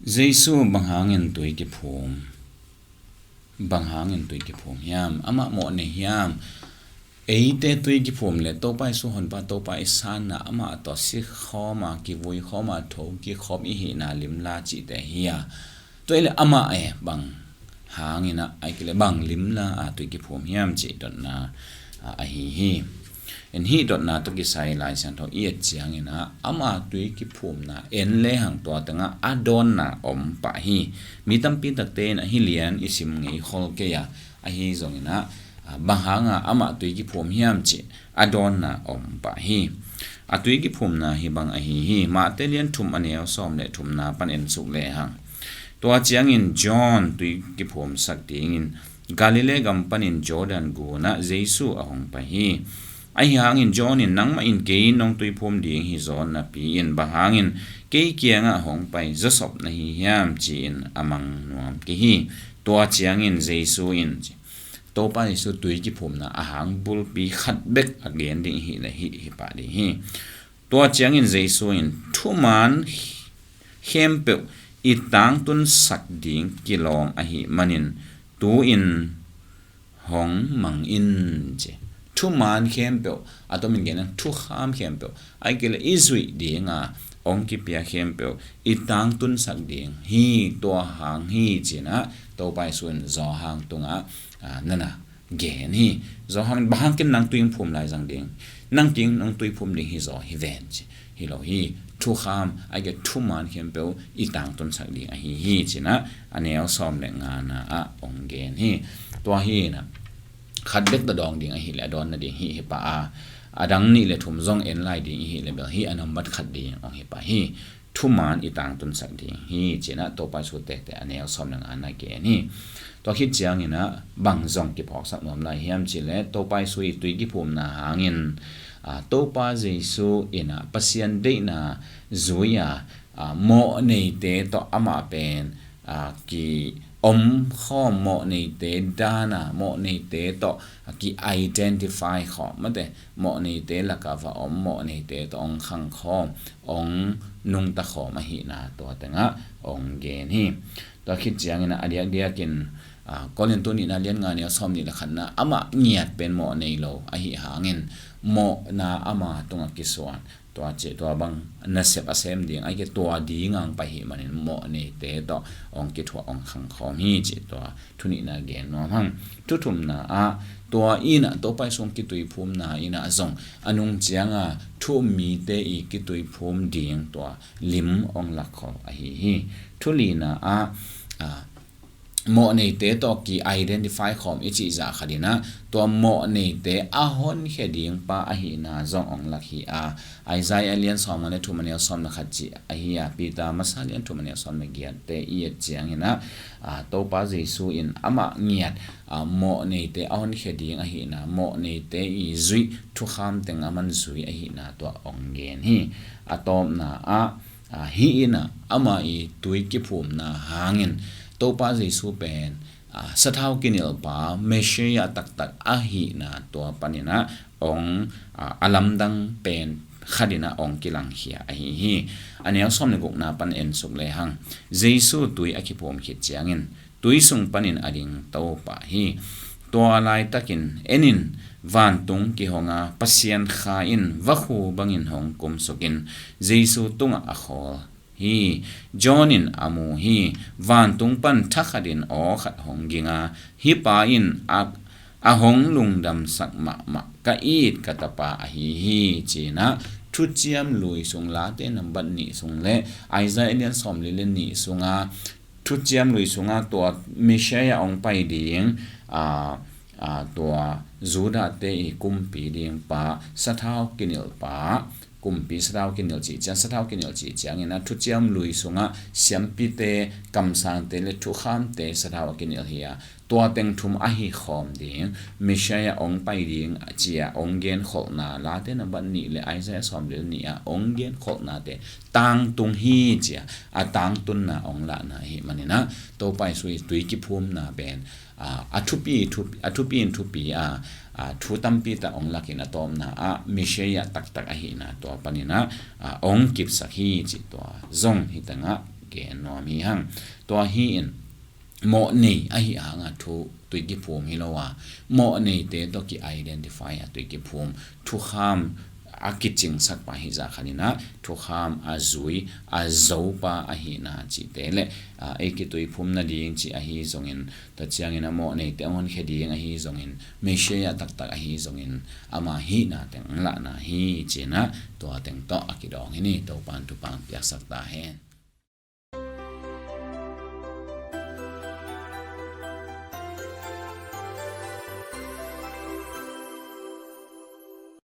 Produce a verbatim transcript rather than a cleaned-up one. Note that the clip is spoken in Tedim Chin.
Jesu bang hangin tui kiphum? Bang hangin tui kiphum hiam? Amah mawh nei hiam? Eite tui kiphum le Topa Jesu honpa Topa i sanna amah tawh si khawm a kivui khawm a tho kikhawm i hihna limla cihte hi a. Tua i le amah e bang hangin a ai ki le bang limla a tui kiphum hiam cih dotna a, ahi hi. En hih dotna tawh kisai Lai Siangtho i et ciangin a ama tui kiphumna en lehang tua tengah a dawnna om pah hi. Mi tampi takte in a hi lian i sim ngei khol kei a, ahi zongin a, a, bang hanga amah tui kiphum hiam cih a dawnna om pah hi. A tui kiphumna hi bang ahi hi. Mate lian thum a neu sawm le thumna pan en suk lehang. Tua ciangin John tui kiphumsak dingin Galilee gam panin Jordan gunah Jesu a hong pai hi. Ahi hangin John in, "Nangmah in kei nong tuiphum ding hi zaw napi-in bang hangin kei kiangah hong pai zawsop na hi hiam?" ci-in a mang nuam kei hi. Tua ciangin Jesu in, Topa Jesu tui kiphumna a hang bulpi khat bek a gen ding hi le hih hi pah ding hi. Tua ciangin Jesu in, "Thuman khempeuh i tangtunsak ding kilawm ahi manin tu-in hong mang in," ci. Thuman khempeuh, a tomin gen thukham khempeuh, ai ki le i zuih dinga hong kipia khempeuh i tangtunsak ding hi. Tua hang hi cinah Topa Jesu in Johan tungah, a, nana gen hi. Johan, "Bang hangin nang tui in phum lai zang ding? Nang kiang nong tuiphum ding hi zaw hi ven," ci. Hi lo hi. Thukham, ai ki thuman khempeuh i tangtunsak ding ahi hi cinah a neu sawm le ngana ah hong gen hi. Tua hi na khat bek tawh dawng ding ahi le a dawn nading hi hi pah a, a dang nih le thum zong en lai ding ihi le bel hi a nambat khat ding hong hi pah hi. Thuman i tangtunsak ding hi cinah Topa Jesu tektek a neu sawm le ngana gen hi. Tua khit ciangin a bang zong kiphawksak nuam lai hiam cih le Topa Jesu i tui kiphumna hangin, a, Topa Jesu in a Pasian deihna zui a, a, mawh neite tawh amah pen, a, ki om khawm, mawh neite dana, mawh neite tawh, a, ki identify khawm, mate, mawh neite lakah va om, mawh neite tawh hong khang khawm, hong nungta khawm ahihna tua tengah hong gen hi. Tua khit ciangin a diakdiakin, a, Korintu nihna lian nga neu sawm nih le khatna, amah ngiat pen mawh nei lo ahi hangin mawhna ama tungah kisuan. Tua cih tua bang nasep a sem ding, ai ki tua dingang pai hi manin mawh neite tawh hong kithuah hong khang khawm hi cih tua thunihna gen nuam hang. Thuthumna ah tua in a Topa Jesu kituiphumna in a zong a nung cianga thu um mite i kituiphum ding tua lim hong lakkhol ahi hi. Thulina ah, a, mawh neite tawh ki identify khawm i cih zah khat in a tua mawh neite a honkhia ding pa ahihna zong hong lak hi a, Isaiah lian sawm le thum a neu sawm le khat cih ahi a, Peter masa lian thum a neu sawm le giatte i et ciangin a, a, Topa Jesu in amah ngiat, a, mawh neite a honkhia ding ahihna, mawh neite i zuih thukham teng a man zui ahihna tua hong gen hi. A tawpna ah, a, hih in a ama i tui kiphumna hangin Topa Jesu pen, a, sathau kinilhpa Messiah taktak ahihna tua panin a hong, a, a lamdang pen khat in a hong kilangkhia ahi hi. A neu sawm le gukna pan en suk lehang, Jesu tui a kiphum khit ciangin tui sung panin a ding to pah hi. Tua laitakin, en in, vantung kihonga Pasian Kha in vakhu bangin hong kumsukin Jesu tungah a khawl hi. John in a mu hi. Vantung pan thakhatin aw khat hong ginga, hih pa in a, a hong lungdamsak mahmah ka it ka tapa ahi hi, cinah Thuciam Lui sung Late nambat nih sung le Isaiah lian sawmli le nih sunga Thuciam Lui sunga tua Messiah hong pai ding, a, a, tua Judah te i kumpi ding pa, sathau kinilh pa, kumpi sathau kinilh cih ciang, sathau kinilh cih ciangin a Thuciam Lui sungah siampite, kamsangte le thukhamte sathau a kinilh hi a, tua teng thum ahi khawm ding, Messiah hong pai ding a ci a hong genkholhna, Late nambat nih le Isaiah sawmli le nih a hong genkholhnate tangtung hi ci a, a tangtunna hong lahna ahi manin a, Topa Jesu i tui kiphumna pen, a, a thupi, thupi, a thupi in thupi a, a, thu tampi tak hong lakin a tawpna ah Messiah taktak ahihna tua panin a, a, hong kipsak hi cih tua zong hi tangah gen nuam hi hang. Tua hi in mawhnei ahi hanga thu tui kiphum hi lo a, mawhneite tawh ki-identify a tui kiphum, thukham a kicingsak pa hi zah khaninah thukham a zui a zopa ahina cihte le, a, ei kituiphum nading cih ahi zongin, tua ciangin a mawhneite a honkhia ding ahi zongin, Messiah taktak ahi zongin, ama hihna teng lahna hi cinah tua teng tawh a kidawng hi ni. Topan thupang piaksak ta hen.